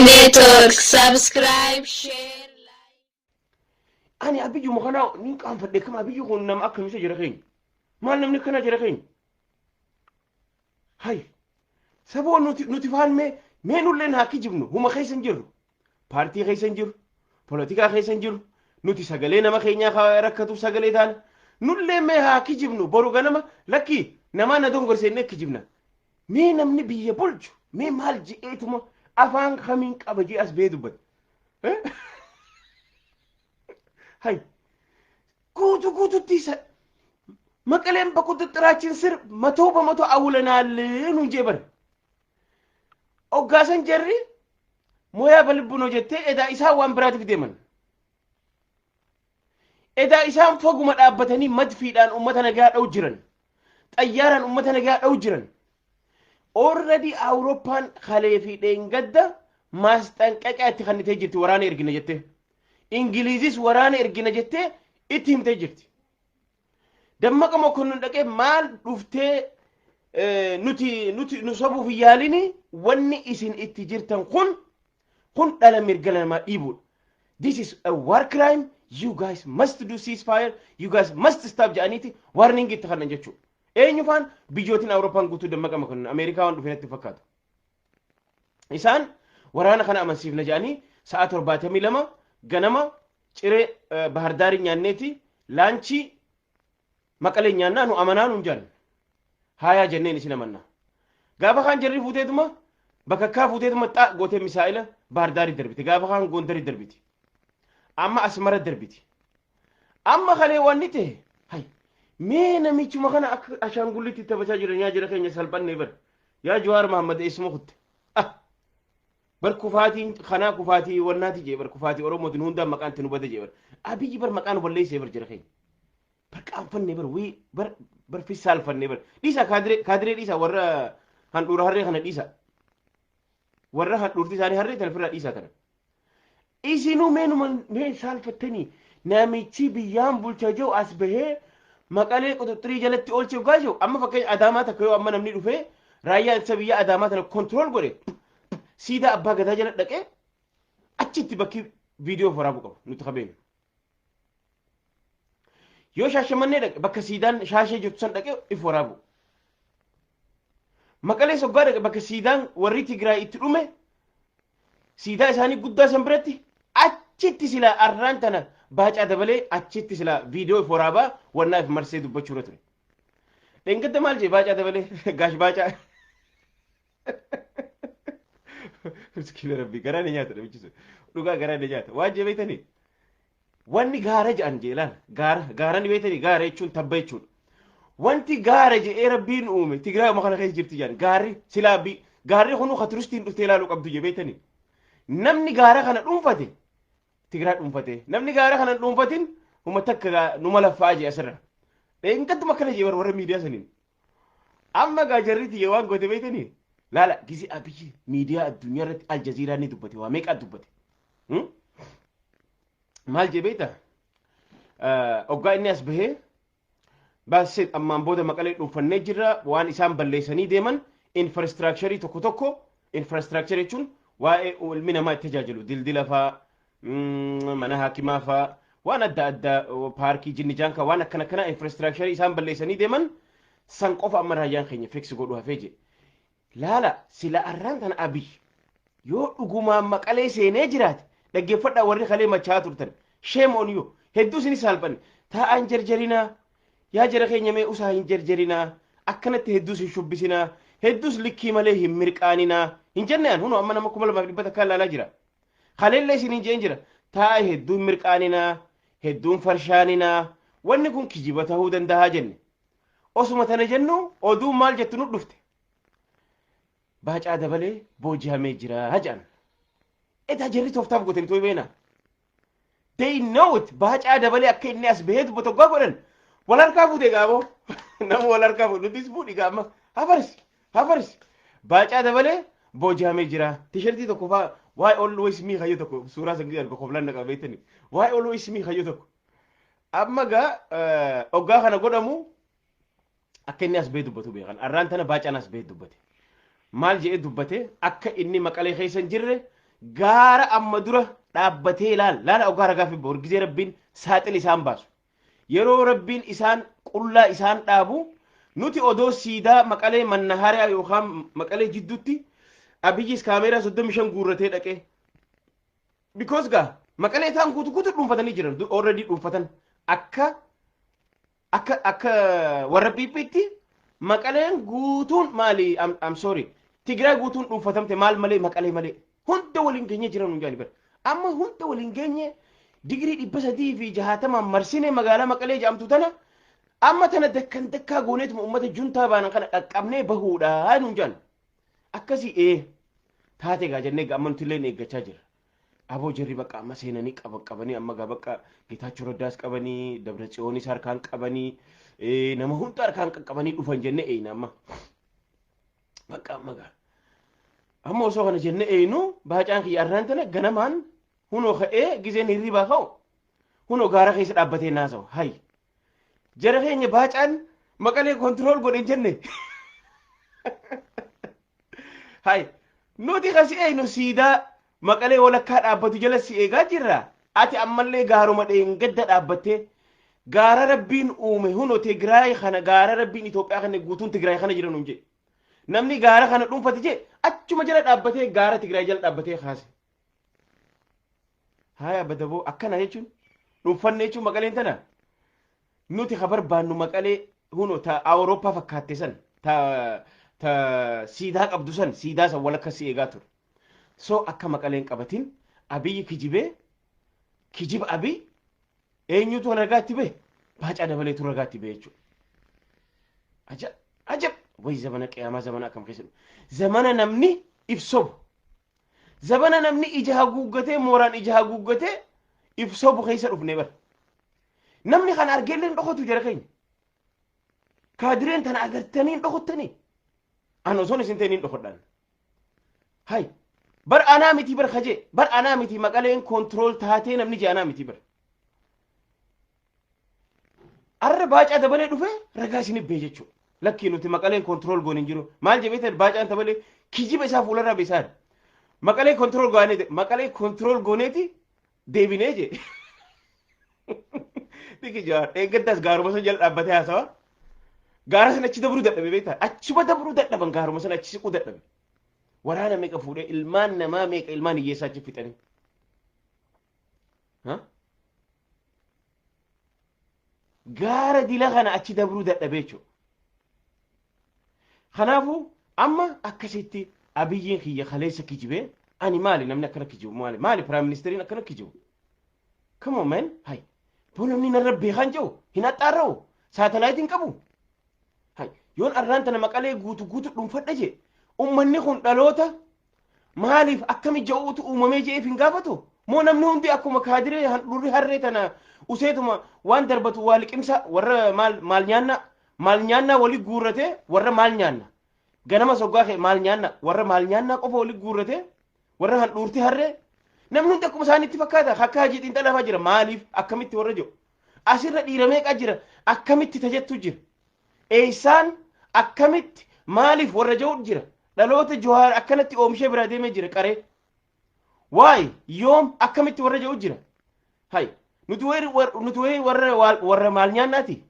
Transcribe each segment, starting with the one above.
Network. Subscribe, share, like. Ani Abiyyuma kana nin qaanfadhe. Kam Abiyyi kun nama akkamisa jira keenya? Maal namni akkana jira keenya? Hay saboo, nuti faan mee nulleen haa kijibnu. Huma keessa hin jirru, paartii keessa hin jirru, polotikaa keessa hin jirru. Nuti sagalee nama keenyaa rakkatuuf sagalee taana. Nullee mee haa kijibnu. Boru ganama lakkii namaa na dongorseennee kijibna. Mee namni biyya bulchu mee maal je'eetuma, afaan kamiin qaba jee as ba'ee dubbata? Hay guutu guututti isa Maqaleen በቁጥጥራችን ስር 100% አውለናል nuun jee bare. Oggaasan jarri mooyaa balibbu noo jettee edaa isaan waan biraatiif deeman. Edaa isaan foguma dhaabbatanii madfiidhaan ummata nagaa dha'u jiran. Xayyaaraan ummata nagaa dha'u jiran. Already Awurooppaan kalee fi dheengadda maasxanqaqaa itti kennitee jirti, waraana ergina jettee. Ingiliizis waraana ergina jettee itti himtee jirti. Dammaqa Mokonnon dhaqee maal dhuftee nuti nu sobuuf hin yaalini, wanni isin itti jirtan kun dhala mirga namaa dhiibuudha. This is a war crime. You guys must do ceasefire. You guys must stop jedhaniiti warning itti kennan jechuudha. Eenyu faan? Biyyootiin Awurooppaan guutuu, Dammaqa Mokonnon, Ameerikaa waan dhufe natti fakkaatu. Isaan waraana kana amansiifna jedhanii sa'a 72 ganama ciree Bahardaarii nyaanneeti laanchii Maqalee nyaannaa, nu amanaa nuun jaan. Haayaa jenneen, isin amanna. Gaafa kaan jarri fuuteetuma bakakkaa fuuteetuma xaa gootee misaa'ila Bahardaarii darbite. Gaafa kaan Gondarii darbiti. Amma Asmara darbiti. Amma kalee wanni ta'e, hay, mee namichuma kana akka ashaangulliitti taphachaa jiran. Yaa jira keenya, salphannee bar. Yaa Jawaar Mahammad, eessuma kutte? Ah, bar kufaatiin kanaa kufaatii wannaati jee bar, kufaatii Oromootiin hundaan maqaan itti nu bade jee bar. Abiyyi bar maqaa nu balleessee bar jira keenya. Bar qaanfannee bar, wii bar bar fissaalfannee bar. Dhiisa kaadiree, kaadiree dhiisa, warra handhuura harree kana dhiisa. Warra handhuurti isaanii harree tana ofirraa dhiisaa tana. Isinuu mee numa mee saalfattanii, namichi biyyaan bulcha jiru as bahee Maqalee quxuxxirii jalatti oolchee dhugaa jiru. Amma fakkeenya Adaamaa takka yoo amma namni dhufee raayyaa ittisa biyyaa Adaamaa tana control godhe, siidaa abbaa gadaa jala dhaqee achitti bakki viidiyoo waraabuu qabu nuti qabeenya. Yoo Shaashamannee dhaqe, bakka siidaan Shaashee jirtu san dhaqee if waraabu. Maqalee soggaa dhaqe, bakka siidaan warri Tigraay itti dhume, siidaa isaanii guddaa san biratti achitti silaa arraan tana Baacaa Dabalee achitti silaa viidiyoo if waraabaa wannaa if marsee dubbachuu irra ture. Dheengadda maal jee Baacaa Dabalee? Gaash Baacaa. Miskiina Rabbii, garaa ni nyaata namichi sun. Dhugaa garaa ni nyaata. Waan jee beektanii? Wanni gaara jedhan jee laal. Gaara, gaara ni beektanii? Gaara jechuun tabba jechuudha. Wanti gaara jedhee Rabbiin uume Tigraay kana keessa jirti jedhan. Gaarri silaa bi gaarri kunuu ka turistiin dhuftee ilaaluu qabdu jee beektanii? Namni gaara kana dhuunfate Tigraay dhuunfate. Namni gaara kana hin dhuunfatin huma takka numa laffaa jee asirra. Dheengadduma akkana jee warra miidiyaa saniin. Amma gaa jarri tiyya waan goote beektanii? Laala, gizee Abiyyi miidiyaa addunyaa irratti Aljaziiraa ni dubbate, waa meeqaa dubbate. Maal jee beektaa? Oggaa inni as bahee baasee ammaan booda Maqalee dhuunfannee jirra, waan isaan balleessanii deeman infrastructure tokko tokko, infrastructure jechuun waa'ee ilmi namaa itti tajaajilu, dildila faa, mana haakimaa faa, waan adda addaa, paarkii jinni jaankaa, waan akkana akkana, infrastructure isaan balleessanii deeman san qofa amma raayyaan keenya fix godhu hafee jee. Laala, sila arraan tana Abiy yoo dhugumaan Maqalee seenee jiraate, dhaggeeffadhaa warri kalee machaa turtan, shame on you. Hedduu isinis saalphanne. Taa'aa, hin jarjarinaa. Yaa jara keenya, mee usaa, hin jarjarinaa. Akkanatti hedduus hin shubbisinaa, hedduus likkii malee hin mirqaaninaa hin jenne. An hunoo amma nama 2100 ilaalaa jira. Kaleellee isiniin jeen jira, taa'a, hedduu hin mirqaaninaa, hedduun farshaaninaa, wanni kun kijiba ta'uu danda'a jenne. Osuma tana jennu oduun maal jettu nu dhufte? Baacaa Dabalee booji'amee jira jedhan. Edaa jarri tooftaaf gootanii tooyi beena. They know it. Baacaa Dabalee akka inni as bahee dubbatu hoggaa godhan wal harkaa fuute gaaboo. Nama wal harkaa fuute nutis fuudhi gaama. Hafarsi, hafarsi. Baacaa Dabalee booji'amee jira. Tishertii tokko faa, "Why always me" kayyoo tokko, suuraa san arga koflaan naqa beektani. "Why always me" kayyoo tokko. Amma gaa hoggaa kana godhamu akka inni as bahee dubbatu beekan. Arraan tana Baacaan as bahee dubbate. Maal jedhee dubbate? Akka inni Maqalee keessa hin jirre. Gaara amma dura dhaabbatee laal laala ogaa ragaa fi borgizee Rabbiin saaxil isaan baasu. Yeroo Rabbiin isaan qullaa isaan dhaabu, nuti odoo siidaa Maqalee Mannahaariyaa yookaan Maqalee jidduutti Abiyyis kaameeraa 35 guurratee dhaqee. Because gaa Maqalee isaan guutu guutu dhuunfatanii jiran, already dhuunfatan, akka warra PPtti Maqaleen guutuun maali, I'm sorry, Tigraay guutuun dhuunfatamte. Maal malee? Maqalee malee hunda waliin geenye jiran hun jaani bara. Amma hunda waliin geenye, digirii 360 marsine magaalaa Maqalee jedhamtu tana. Amma tana dakkan dakkaa gooneetuma ummata juntaa baanan kana qaqqabnee bahuudha nun jaan. Akkasii ee taate gaa jennee amma nuti illee eeggachaa jirra. Aboo, jarri bakka amma seenanii qaban qabanii, amma gaa bakka Geetaachoo Raddaas qabanii, Dabra Tsiyoonis harkaan qabanii, nama hunda harkaan qaqqabanii dhufan jennee eeyna amma. Bakka amma gaa. Amma osoo kana jennee eeynu, baacaan kiyya arraan tana ganamaan hunoo ka'ee gizeen hirribaa ka'u hunoo gaara keessa dhaabbatee naasawu. Hay! Jara keenya, baacaan Maqalee control godhe hin jenne. Hay! Nuti kasi eeynu siidaa Maqalee walakkaa dhaabbatu jala si eegaa jirra. Ati ammallee gaaruma dheengadda dhaabbattee gaara Rabbiin uume hunoo Tigraay kana, gaara Rabbiin Itoophiyaa kana guutuun Tigraay kana jira nuun jedhe. Namni gaara kana dhuunfate jee achuma jala dhaabbatee, gaara Tigraay jala dhaabbatee kaase. Haya badaboo, akkana jechuun dhuunfanne jechuun Maqaleen tana. Nuti ka barbaannu Maqalee hunoo ta Awurooppaa fakkaatte san, ta siidaa qabdu san, siidaa san walakka si eegaa ture. So akka Maqaleen qabatin Abiyyi kijibee, kijiba Abiy eenyutu ragaatti bahe? Baacaa Dabaleetu ragaatti bahe jechuudha. Ajab, ajab! Wayi zamana qiyaamaa, zamana akkam keessa dhufe? Zamana namni ibsobu. Zamana namni ija haguuggatee, mooraan ija haguuggatee ibsobu keessa dhufne bara. Namni kana argeellee hin dhokotu, jara keenya. Kaadireen tana agartanii hin dhokottanii. An osoon isin ta'in hin dhokodhaan. Hay, bar anaa miti bar kajee, bar anaa miti Maqaleen control taatee namni jee anaa miti bar. Arra Baacaa Dabalee dhufee ragaa isin bee jechuudha. Lakkii, nuti Maqaleen control goone hin jiru. Maal jedhee ta'e Baacaan Dabalee? Kijiba isaa fuularraa beeksaan. Maqalee control goonee, Maqalee control gooneeti deebinee jee. Diki jawaar eeggaddaas gaaruma sana jala dhaabbatee haasawa. Gaara sana achi dabruu dadhabe beektaa? Achuma dabruu dadhaban, gaaruma sana achi siquu dadhabe. Waraana meeqa fuudhee, ilmaan namaa meeqa, ilmaan hiyyeessaa achi fixanii. Gaara dila kana achi dabruu dadhabee jechuudha. Kanaafuu amma akkasitti Abiyyiin kiyya kaleessa kijibee, ani maali namni akkana kijibu? Maali, maali prime ministeriin akkana kijibu? Come on, man, hay, boo, namni narra beekan jiru hin axxaarra'u, saatalaayitiin qabu. Hay, yoon arraan tana Maqalee guutu guutu dhuunfadha jee, ummanni kun dhaloota maaliif akkami ja'uutu uumamee je'eef hin gaafatu moo? Namni hundi akkuma kaadiree handhuurri harree tana useetuma waan darbatu waa liqimsa, warra maal maal nyaanna, maal nyaannaa wali guurrate, warra maal nyaanna ganama soggaa kee maal nyaanna, warra maal nyaannaa qofa wali guurrate, warra handhuurti harree, namni hundi akkuma isaanitti fakkaata. Akka hajii xiinxalaa jira, maaliif akkamitti warra jiru asirra dhiira meeqa jira, akkamitti tajettu jira, eessaan akkamitti maaliif warra jiru jira. Dhaloota Jawaar akkanatti oomishee biraa deemee jira qaree. Waay, yoom akkamitti warra jiru jira. Hay, nuti wayi warra maal nyaannaati.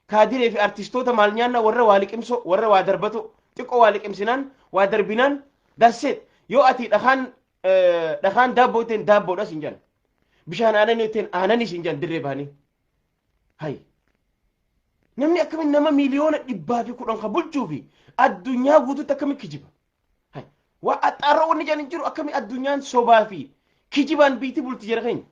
Kaadiree fi artistoota maal nyaannaa, warra waa liqimsoo, warra waa darbatoo, xiqqoo waa liqimsinaan waa darbinaan, that's it. Yoo ati dhakaan daabboo ittiin daabboodhas hin jedhan, bishaan aananii ittiin aananis hin jedhan dirree bahanii. Hay, namni akkamiin nama miiliyoona 110 kan bulchuu fi addunyaa guutuutti akkamiin kijiba? Hay, waa axxaarraa wanni jedhan hin jiru. Akkamii addunyaan sobaa fi kijibaan biitti bulti, jara keenya?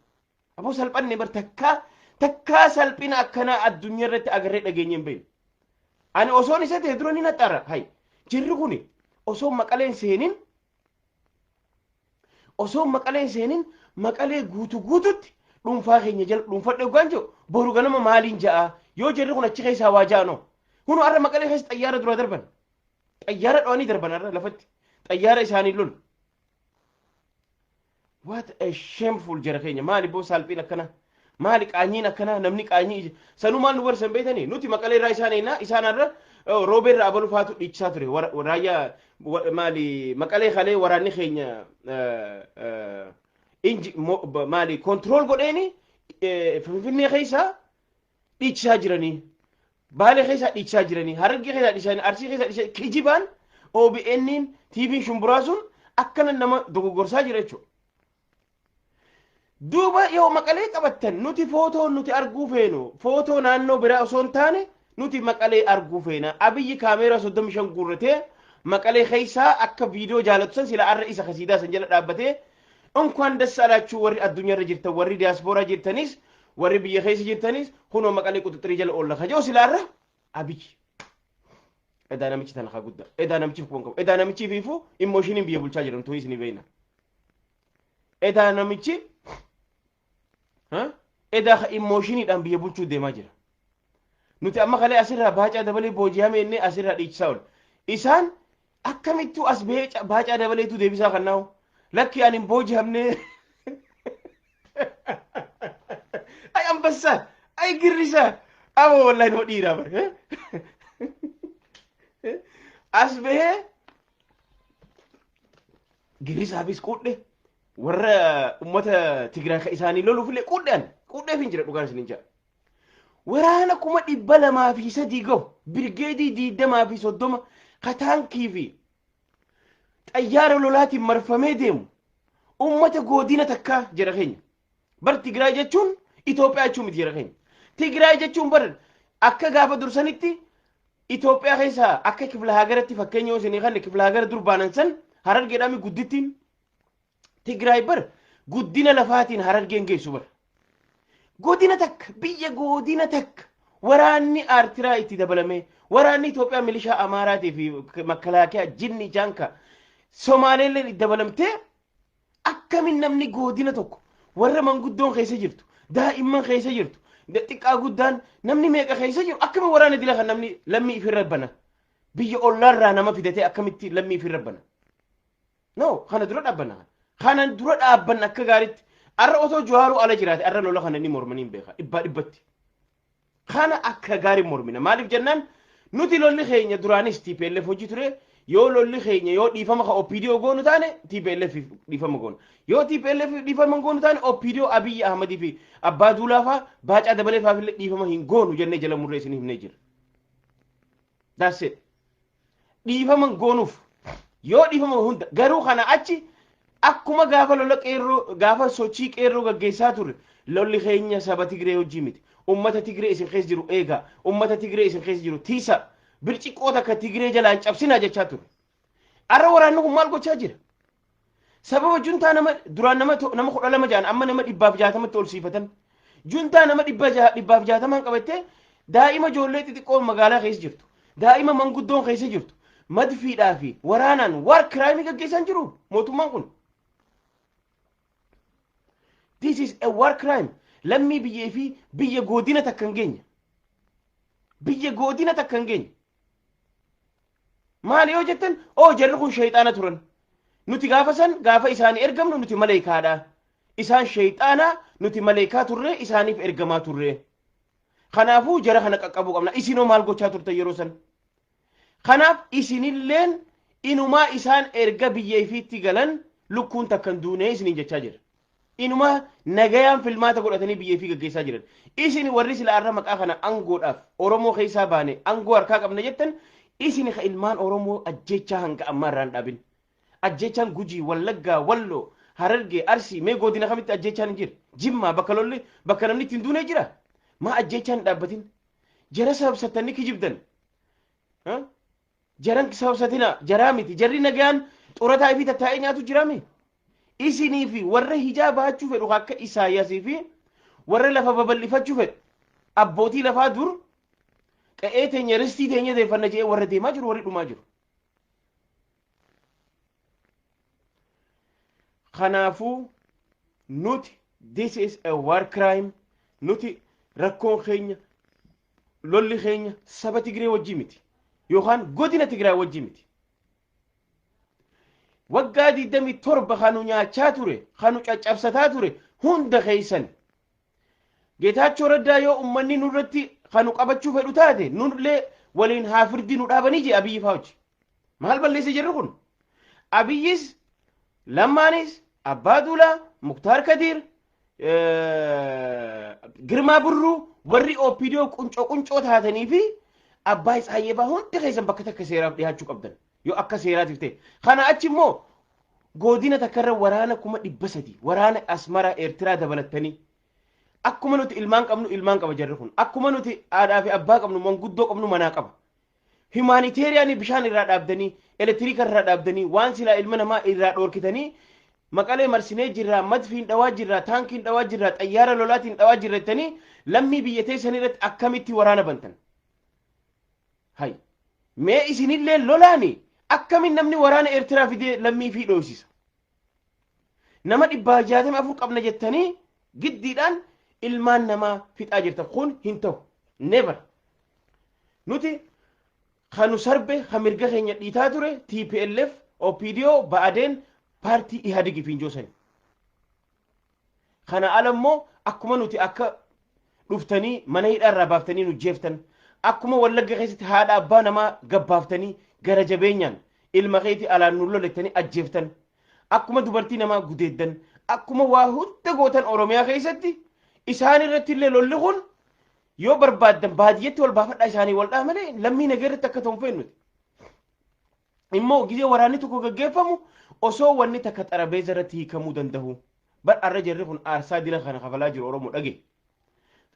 Aboo, salphanne bar. Takkaa takkaa salphina akkanaa addunyaa irratti agarree dhageenye hin beeknu. Ani osoon isa ta'e dura ni naxxaara. Hay, jirri kuni osoo Maqaleen seenin Maqalee guutu guututti dhuunfaa keenya jala dhuunfadhe hoggaan jiru, boru ganama maaliin ja'a yoo jarri kun achi keessaa waa ja'anoo? Hunu har'a Maqalee keessa xayyaara dura darban, xayyaara dho'anii darban, har'a lafatti xayyaara isaanii lolu. What a shameful, jara keenya! Maali boo saalphiin akkana? Maali qaanyiin akkanaa namni qaanyii sanuu maal nu barsan beektanii nuti Maqalee irraa isaan eenaa isaan irra Roobee irraa abaluu faatu dhiichisaa ture raayyaa maali Maqalee kalee waraanni keenya inji maali control godheeni Finfinnee keessaa dhiichisaa jiranii, Baalee keessaa dhiichisaa jiranii, Harargee keessaa dhiichisaa jiranii, Arsii keessaa dhiichisaa kijibaan OBN'n TV'n shumburaa sun akkana nama dogoggorsaa jira jechuudha. Duuba yoo Maqalee qabattan nuti footoo nuti arguu feenu footoo naannoo biraa osoo hin taane nuti Maqalee arguu feena. Abiyyi kaameeraa 35 guurratee Maqalee keessaa akka viidiyoo jaalatu san sila arra isa kasiidaa san jala dhaabbatee እንኳን ደስ አላችሁ warri addunyaarra jirtan, warri diyaaspooraa jirtanis, warri biyya keessa jirtanis, kunoo Maqalee quxuxxirii jala oolla kajoo sila arra Abiyyi. Edaa namichi tana haa guddaa. Edaa namichi kuban qabu. Edaa namichi fiifuu emotioniin biyya bulchaa jiran tuyi isinii beeyna. Edaa namichi edaa ka emotioniidhaan biyya bulchuu deemaa jira. Nuti amma kalee asirraa Baacaa Dabalee booji'ame inni asirraa dhiichisaa oolu. Isaan akkamittuu as bahee Baacaa Dabaleetu deebisaa kan naawu. Lakki ani hin booji'amne. Ay ambassaa! Ay girrisaa! Aboo wallahi nama dhiiraa bare. As bahee girrisaafis quudhe warra ummata Tigraay ka isaanii loluufillee quudhe, ani quudheef hin jira, dhugaan isin hin jira. Waraana 203,000 gahu, birgeedii 20 fi 30 ka taankii fi xayyaara lolaatiin marfamee deemu, ummata godina takkaa jira keenya. Bar Tigraay jechuun Itoophiyaa jechuu miti jira keenya. Tigraay jechuun bar akka gaafa dursanitti Itoophiyaa keessa akka kifla hagaratti, fakkeenya yoo isinii kanne, kifla hagara dur baanan san Harargeedhaami guddittiin Tigraay bar guddina lafaatiin Harargeen geessu bar. Godina takka, biyya godina takka, waraanni Aartiraa itti dabalamee, waraanni Itoophiyaa, milishaa Amaaraatii fi makalaakiyaa jinni jaanka Somaaleelleen itti dabalamtee, akkamin namni godina tokko warra manguddoon keessa jirtu, daa'imman keessa jirtu, xiqqaa guddaan namni meeqa keessa jiru, akkamin waraana dila kan namni lammii ifirra bana? Biyya ollaarraa nama fidatee akkamitti lammii ifirra bana? No, kana dura dhaabbanna, kana dura dhaabbanna akka gaariitti. Arra otoo Jawaaruu ala jiraate arra lola kana ni mormanii hin beeka dhibbaa dhibbatti. Kana akka gaarii mormina. Maaliif jennaan, nuti lolli keenya duraanis TPLF hojii ture. Yoo lolli keenya yoo dhiifama ka OPDO goonu taane, TPLF dhiifama goonu. Yoo TPLF dhiifama goonu taane, OPDO Abiyyi Ahmadii fi Abbaa Duulaa faa Baacaa Dabalee faa illee dhiifama hin goonu jennee jala murree isin himnee jira. That's it. Dhiifama goonuuf yoo dhiifama hunda garuu kana achi akkuma gaafa lola qeerroo, gaafa sochii qeerroo gaggeessaa turre, lolli keenya saba Tigree hojii miti. Ummata Tigree isin keessa jiru eegaa. Ummata Tigree isin keessa jiru tiisa. Birciqqoo takka Tigree jalaan cabsinaa jechaa turre. Arra waraanni kun maal gochaa jira? Sababa juntaa nama duraan nama 12 jaan amma nama 160tti ol siifatan. Juntaa nama 160n qabattee daa'ima ijoollee xixiqqoo magaalaa keessa jirtu, daa'ima manguddoon keessa jirtu, madfiidhaa fi waraanaan war crime gaggeessaa jiru mootummaan kun. This is a war crime. Lammii biyyee fi biyya godina takka hin geenye. Biyya godina takka hin geenye. Maali yoo jettan, oo jarri kun shayxaana turan. Nuti gaafa san gaafa isaanii ergamnu nuti maleekaadha. Isaan shayxaana, nuti maleekaa turre, isaaniif ergamaa turre. Kanaafuu jara kana qaqqabuu qabna. Isinoo maal gochaa turtan yeroo san? Kanaaf isinilleen inumaa isaan erga biyya ifiitti galan lukkuun takka hin duunee isiniin jechaa jira. Inumaa nagayaan filmaata godhatanii biyya ifii gaggeessaa jiran. Isin warri sila arra maqaa kana angoodhaaf Oromoo keessaa baane angoo harkaa qabna jettan, isin ka ilmaan Oromoo ajjechaa hanga ammaa irraa hin dhaabin. Ajjechaan Gujii, Wallaggaa, Walloo, Harargee, Arsii, mee godina kamitti ajjechaan hin jira? Jimmaa bakka lolli bakka namni ittiin duunee jira. Maa ajjechaan hin dhaabbatin? Jara sababsattanii kijibdan. Jaran sababsatina, jaraa miti. Jarri nagayaan xurataa ifii tattaa'ee nyaatu jiraami. Isinii fi warra hijaa baachuu fedhu akka Isaayyaasii fi warra lafa babal'ifachuu fedhu, abbootii lafaa dur qe'ee teenya ristii teenya deeffanna jedhee warra deemaa jiru, warri dhumaa jiru. Kanaafuu nuti this is a war crime. Nuti rakkoon keenya, lolli keenya saba Tigree wajjii miti yookaan godina Tigraay wajjii miti. Waggaa 27 kanu nyaachaa ture, kanu caccabsataa ture hunda keessan. Geetaachoo Raddaa yoo ummanni nurratti kan nu qabachuu fedhu taate, nullee waliin haa firdii nu dhaabanii jee Abiyyi faa hojii. Maal balleesse jirri kun? Abiyyis, Lammaanis, Abbaa Duulaa, Muktaar Kadiir, Girmaa Birruu, warri OPDO quncoo quncoo taatanii fi Abbaa Tsaayyee faa hundi keessan bakka takka seeraaf dhiyaachuu qabdan. Yoo akka seeraatiif ta'e. Kana achi immoo godina takkarra waraana 300,000, waraana Asmaraa Eertiraa dabalattanii, akkuma nuti ilmaan qabnu ilmaan qaba jarri kun, akkuma nuti haadhaa fi abbaa qabnu, manguddoo qabnu manaa qaba. Humanitarian bishaan irraa dhaabdanii, elektiriika irraa dhaabdanii, waan silaa ilma namaa irraa dhoorkitanii, Maqalee marsinee jirraa, madfiin dhawaa jirraa, taankiin dhawaa jirraa, xayyaara lolaatiin dhawaa jirra jettanii lammii biyya teessan irratti akkamitti waraana bantan? Hay. Mee isinillee lolaani, akkamiin namni waraana Eertiraa fidee lammii fi dhoysisa? Nama 164 qabna jettanii giddiidhaan ilmaan namaa fixaa jirtan, kun hin ta'u. Never. Nuti kanu sarbe, kan mirga keenya dhiitaa ture TPLF, OPDO, Ba'adeen, paartii Ihadigi fi Injoosani. Kana ala immoo akkuma nuti akka dhuftanii mana hidhaa irraa baaftanii nu jeeftan, akkuma Wallagga keessatti haadha abbaa namaa gabbaaftanii gara jabeenyaan ilma keetii alaan nu lolettanii ajjeeftan, akkuma dubartii namaa gudeeddan, akkuma waa hunda gootan Oromiyaa keessatti, isaan irratti illee lolli kun yoo barbaaddan baadiyyatti wal baafadhaa, isaanii wal dhaa malee lammii nagaa irratti akka ta'u hin feenu nuti. Immoo gizee waraanni tokko gaggeeffamu osoo wanni takka xarabeeza irratti hiikamuu danda'u. Bar arra jarri kun aarsaa dila kana kafalaa jiru, Oromoo dhage.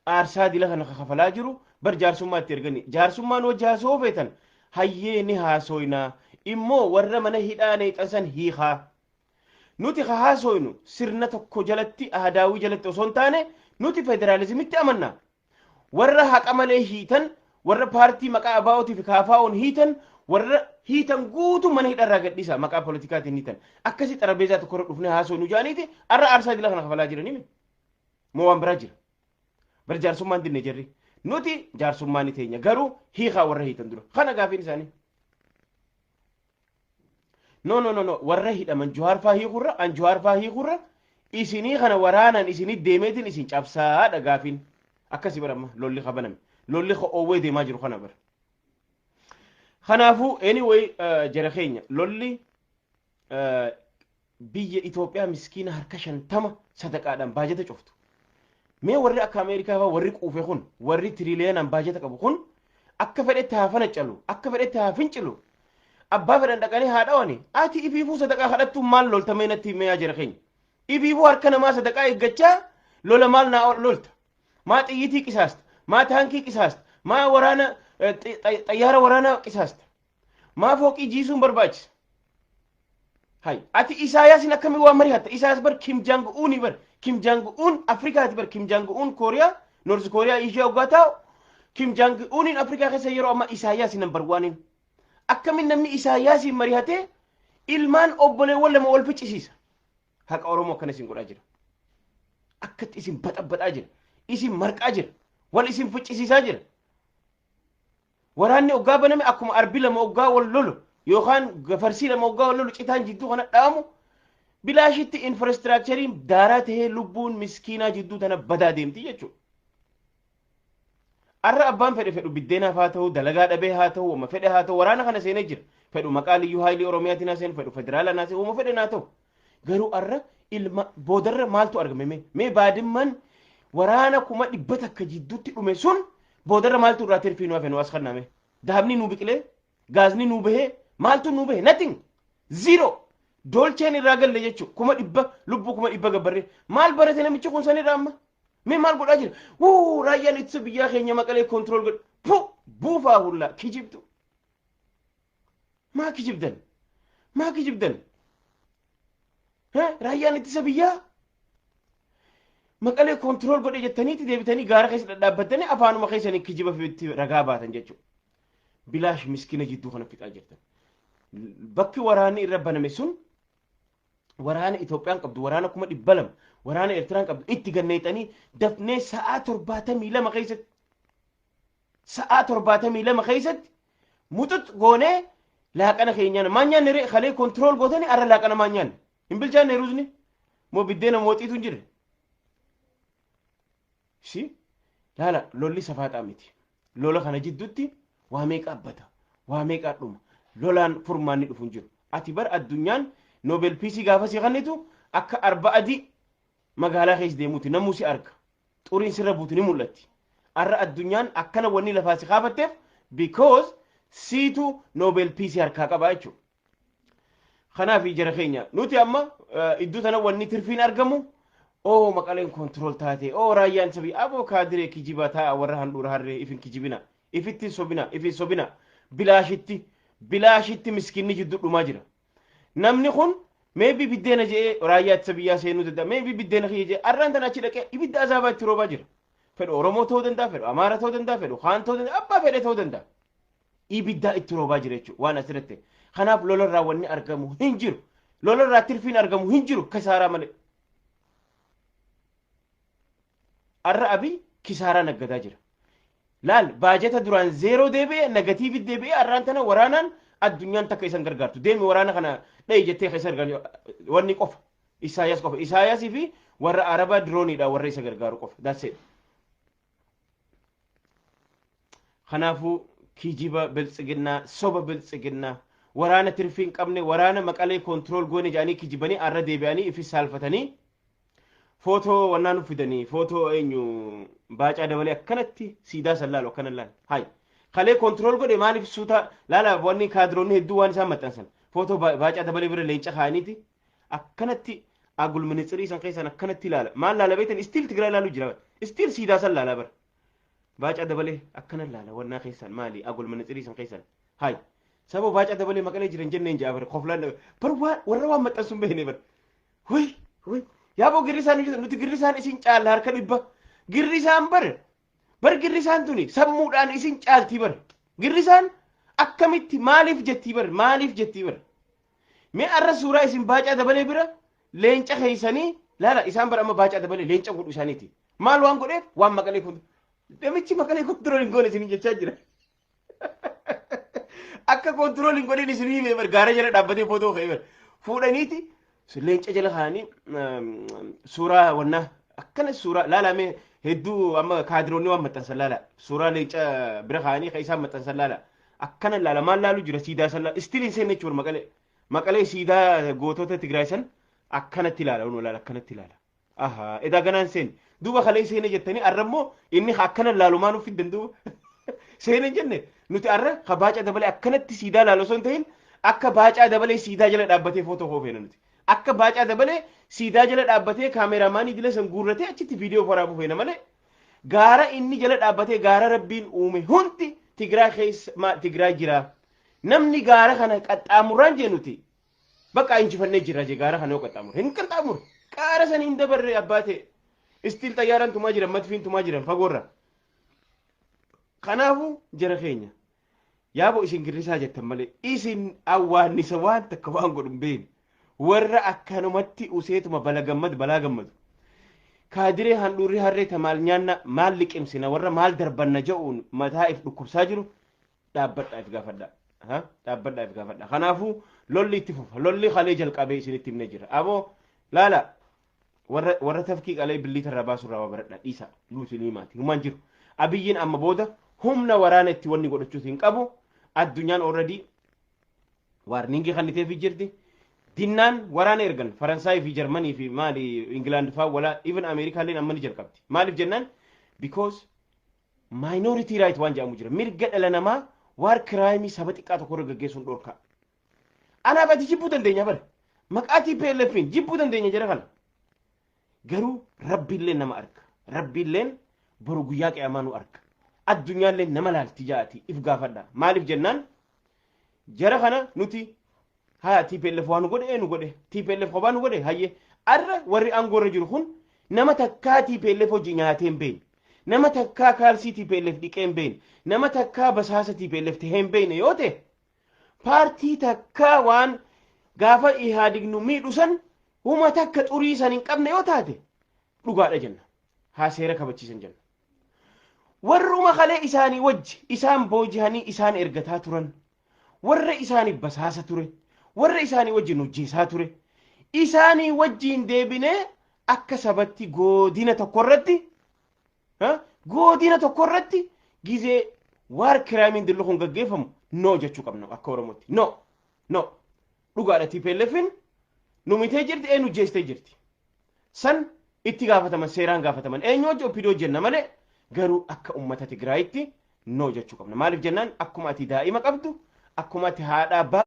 Aarsaa dila kana kafalaa jiru bar jaarsummaa itti ergani. Jaarsummaan wajji haasoo feetan hayyee ni haasooynaa. Immoo warra mana hidhaa neexan san hiikaa. Nuti ka haasooynu sirna tokko jalatti, ahadaawii jalatti osoo hin taane, nuti federaalizimitti amanna. Warra haqa malee hiitan, warra paartii maqaa ABO'tii fi KFO'n hiitan, warra hiitan guutuu mana hidharraa gadhiisa maqaa politikaatiin hiitan. Akkasii xarabeezaa tokko irra dhufnee haasoo nu jaaniiti arra aarsaa dila kana kafalaa jiranii moo waan biraa jira? Bar jaarsummaan dinne jarri. Nuti jaarsummaa ni teenya, garuu hiikaa warra hiitan dura. Kana gaafiin isaanii. No, no, no, no, warra hidhaman Jawaar faa hiikurra, an Jawaar faa hiikurra isinii kana waraanaan isinii deemeetiin isin cabsaadha gaafiin. Akkasii bara amma lolli kabaname. Lolli oowwee deemaa jiru kana bara. Kanaafuu anyway, jara keenya, lolli biyya Itoophiyaa miskiina harka 50 sadaqaadhaan baajata cuftu. Mee warri akka Ameerikaa faa, warri quufe kun, warri tiriliyoonaan baajata qabu kun, akka fedhetti haa fanacalu, akka fedhetti haa fincilu, abbaa fedhan dhaqanii haa dhawani, ati ifiifuu sadaqaa kadhattuun maal loltamee natti himee jara keenya? Ifiifuu harka namaa sadaqaa eeggachaa lola maal naa lolta? Maa xiyyitii qisaasta? Maa taankii qisaasta? Maa waraana xayyaara waraanaa qisaasta? Maa fooqii jiisuun barbaachisa? Hay, ati Isaayaasin akkamii waan mari'atta? Isaayaas bar Kim Jong Uni bar. Kim Jong Un Afrikaati bar. Kim Jong Un Kooriyaa, North Kooriyaa ishee hoggaa taa'u, Kim Jong Uniin Afrikaa keessa yeroo ammaa Isaayaas number oneiin. Akkamiin namni Isaayaasiin mari'atee ilmaan obboleewwan lama wal ficcisiisa? Haqa Oromoo akkana isin godhaa jira. Akkatti isin baxabbaxaa jira. Isin marqaa jira. Wal isin ficcisiisaa jira. Waraanni oggaa baname akkuma arbi lama oggaa wal lolu yookaan gafarsii lama oggaa wal lolu citaan jidduu kana dhaamu, bilaashitti infrastructureiin daaraa tahee lubbuun miskiinaa jidduu tana badaa deemti jechuudha. Arra abbaan fedhe fedhu biddeenaaf haa ta'u, dalagaa dhabee haa ta'u, wama fedhe haa ta'u, waraana kana seenee jira. Fedhu maqaa liyyuu haayilii Oromiyaatiin haa seenu, fedhu federaalaan haa seenu, wama fedhe naa ta'u. Garuu arra ilma boodarra maaltu argame mee? Mee baadimman waraana 100,000 jidduutti dhume sun boodarra maaltu irraa tirfii nu hafe, nu as kanname? Dahabni nu biqilee, gaazni nu bahee, maaltu nu bahe? Nothing. Zero. Dolcheen irraa galle jechuudha. 100,000, lubbuu 100,000 gabbarree. Maal barate namichi kun sanirraa amma? Mee maal godhaa jira? Wuu, raayyaan ittisa biyyaa keenya Maqalee control godhe. Pu buufaa hullaa kijibdu. Maa kijibdan? Maa kijibdan? Raayyaan ittisa biyyaa Maqalee control godhe jettaniiti deebitanii gaara keessa dhadhaabbattanii afaanuma keessanii kijiba itti ragaa baatan jechuudha. Bilaash miskiina jidduu kana fixaa jirtan. Bakki waraanni irra baname sun waraana Itoophiyaan qabdu, waraana 200,000, waraana Eertiraan qabdu itti ganneexanii dafnee sa'aa 72 keessatti, sa'aa 72 keessatti muxux goonee laaqana keenyaan maan nyaanne ree? Kalee control gootanii arra laaqana maan nyaanne? Hin bilchaanne ruuzni moo biddeena mooxiitu hin jirre? Si laala, lolli safaaxaa miti. Lola kana jidduutti waa meeqa abbata, waa meeqa dhuma. Lolaan furmaanni dhufu hin jiru. Ati bar addunyaan Nobel Peace gaafa si kennitu akka arba adii magaalaa keessa deemuuti, namuu si arga. Xuriin sirra buutu ni mul'atti. Arra addunyaan akkana wanni lafaa si kaafatteef because siitu Nobel Peace harkaa qaba jechuudha. Kanaaf jara keenya, nuti amma iddoo tana wanni tirfiin argamu, oo Maqaleen control taate, oo raayyaan sabii aboo kaadiree kijibaa taa'a, warra handhuura harree ifin kijibina, ifittiin sobina, ifin sobina. Bilaashitti bilaashitti miskinni jidduu dhumaa jira. Namni kun maybe biddeena je'ee raayyaa ittisa biyyaa seenuu danda'a, maybe biddeena kiyya je'ee arraan tana achi dhaqee ibidda azaabaa itti roobaa jira. Fedhu Oromoo ta'uu danda'a, fedhu Amaara ta'uu danda'a, fedhu Kaan ta'uu danda'a, abbaa fedhe ta'uu danda'a. Ibiddaa itti roobaa jira jechuudha waan asirratti. Kanaaf lolarraa wanni argamu hin jiru. Lolarraa tirfiin argamu hin jiru, kisaaraa malee. Arra Abiy kisaaraa naggadaa jira. Laal, baajata duraan zero deebi'ee, negative deebi'ee, arraan tana waraanaan addunyaan takka isan gargaartu. Deemi waraana kana dha'i jettee keessa gargaaru wanni qofa. Isaayyaas qofa. Isaayyaasii fi warra Arabaa dirooniidha warra isa gargaaru qofa. That's it. Kanaafuu kijiba Biltsiginnaa, soba Biltsiginnaa, waraana tirfii hin qabne, waraana Maqalee control goone jedhanii kijibanii, arra deebi'anii ifi saalfatanii footoo wannaa nu fidanii, footoo eenyu, Baacaa Dabalee akkanatti siidaa san laalu, akkana laal. Hay, kalee control godhe maaliif suuta laala? Wanni kaadiroonni hedduu waan isaan maxxansan footoo Baacaa Dabalee bira leenca kaa'aniiti akkanatti agul ministirii san keessan akkanatti ilaala. Maal laala beektan? Still Tigraay laalu jira, still siidaa san laalaa bara. Baacaa Dabalee akkana laala wannaa keessan maali agul ministirii san keessan. Hay, saba Baacaa Dabalee Maqalee jiran jenneen ja'a bara koflaan bar warra waan maxxansuun beekne bara. Way way, yaaboo girrisaan nuti girrisaan isin caalla harka 100. Girrisaan bar bar, girrisaan tuni sammuudhaan isin caaltii bar. Girrisaan akkamitti maaliif jettii bar, maaliif jettii bar? Mee arra suuraa isin Baacaa Dabalee bira leenca keessanii laala. Isaan bar amma Baacaa Dabalee leenca godhu isaaniiti. Maal waan godheef? Waan Maqalee kun namichi Maqalee control hin goone isin jechaa jira. Akka control hin godhin isin himee bar, gaara jala dhaabbatee footoo ka'ee bar. Fuudhaniiti leenca jala kaa'anii suuraa wannaa akkana suuraa laalamee hedduu amma kaadiroonni waan maxxansan laala. Suuraa leenca bira kaa'anii kan isaan maxxansan laala. Akkana laala, maal laalu jira? Siidaa san laala. Still hin seenne jechuudha Maqalee. Maqalee siidaa gootota Tigraay san akkanatti ilaala, onuu laala, akkanatti ilaala. Ahaa, edaa ganaan seenne. Duuba kalee seene jettanii arra immoo inni akkana laalu maa nuuf fiddan duuba? Seene jenne nuti arra ka Baacaa Dabalee akkanatti siidaa laalu osoo hin ta'in, akka Baacaa Dabalee siidaa jala dhaabbatee footoo koo feena nuti. Akka Baacaa Dabalee siidaa jala dhaabbatee kaameraamaanii dila san guurratee achitti viidiyoo waraabuu feena malee, gaara inni jala dhaabbatee, gaara Rabbiin uume hundi Tigraay keessa Tigraay jira. Namni gaara kana qaxxaamurraan jee nuti bakka injifannee jirra jee. Gaara kana yoo qaxxaamure hin qaxxaamure, gaara san hin dabarre abbaa ta'e. Still xayyaaraan tumaa jiran, madfiin tumaa jiran fagoorra. Kanaafuu jara keenya, yaaboo isin girrisaa jettan malee isin awwaannisa waan takka waan godhu hin beekne. Warra akkanumatti useetuma bala gammadu, balaa gammadu. Kaadiree handhuurri harree ta maal nyaanna, maal liqimsina, warra maal darbanna jedhuun mataa if dhukkubsaa jiru, dhaabbadhaa if gaafadhaa. Dhaabbadhaa if gaafadhaa. Kanaafuu lolli itti fufa. Lolli kalee jalqabee isinitti himnee jira. Aboo laala, warra tafkii qalee billiita irraa baasuu irraa waa baradhaa, dhiisa nu isinii maati. Humaan jiru. Abiyyiin amma booda humna waraana itti wanni godhachuus hin qabu. Addunyaan already warning kanniteefii jirti. Dinnaan waraana ergan Faransaayii fi Jarmanii fi maali Ingilaand fa'aa walaa even Ameerikaalleen amma ni jalqabdi. Maaliif jennaan, because minority right waan jedhamu jira. Mirga dhala namaa war crime saba xiqqaa tokko irra gaggeessuun dhorkaa. Anaaf ati jibbuu dandeenya bara. Maqaa TPLFin jibbuu dandeenya jara kana. Garuu Rabbiillee nama arga. Rabbiilleen boru guyyaa qiyaamaa nu arga. Addunyaallee nama laalti jaati if gaafadha. Maaliif jennaan, jara kana nuti haa TPLF waa nu godhe, nu godhe, TPLF kophaa nu godhe. Hayyee, arra warri aangoo irra jiru kun nama takkaa TPLF hojii nyaatee hin beekne. Nama takkaa kaalsii TPLF dhiqee hin beekne. Nama takkaa basaasa TPLF tahee hin beekne yoo ta'e, paartii takkaa waan gaafa Ihaadig nu miidhu san huma takka xurii san hin qabne yoo taate, dhugaadha jenna. Haa seera kabachiisan jenna. Warruma kalee isaanii wajji isaan boojihanii isaan ergataa turan, warra isaaniif basaasa ture, warra isaanii wajjin hojjeesaa ture, isaanii wajjiin deebinee akka sabatti godina tokko irratti Godina tokko irratti gizee war crimeiin dillu kun gaggeeffamu no jechuu qabna akka Oromootti. No, no, dhugaadha, TPLFin nu mitee jirti, eenyu jeestee jirti. San itti gaafataman, seeraan gaafataman, eenyu hojii OPDO jenna malee, garuu akka uummata Tigraayitti no jechuu qabna. Maaliif jennaan, akkuma ati daa'ima qabdu, akkuma ati haadha abbaa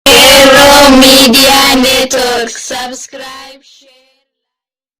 Qeerroo Media Network. Subscribe, share.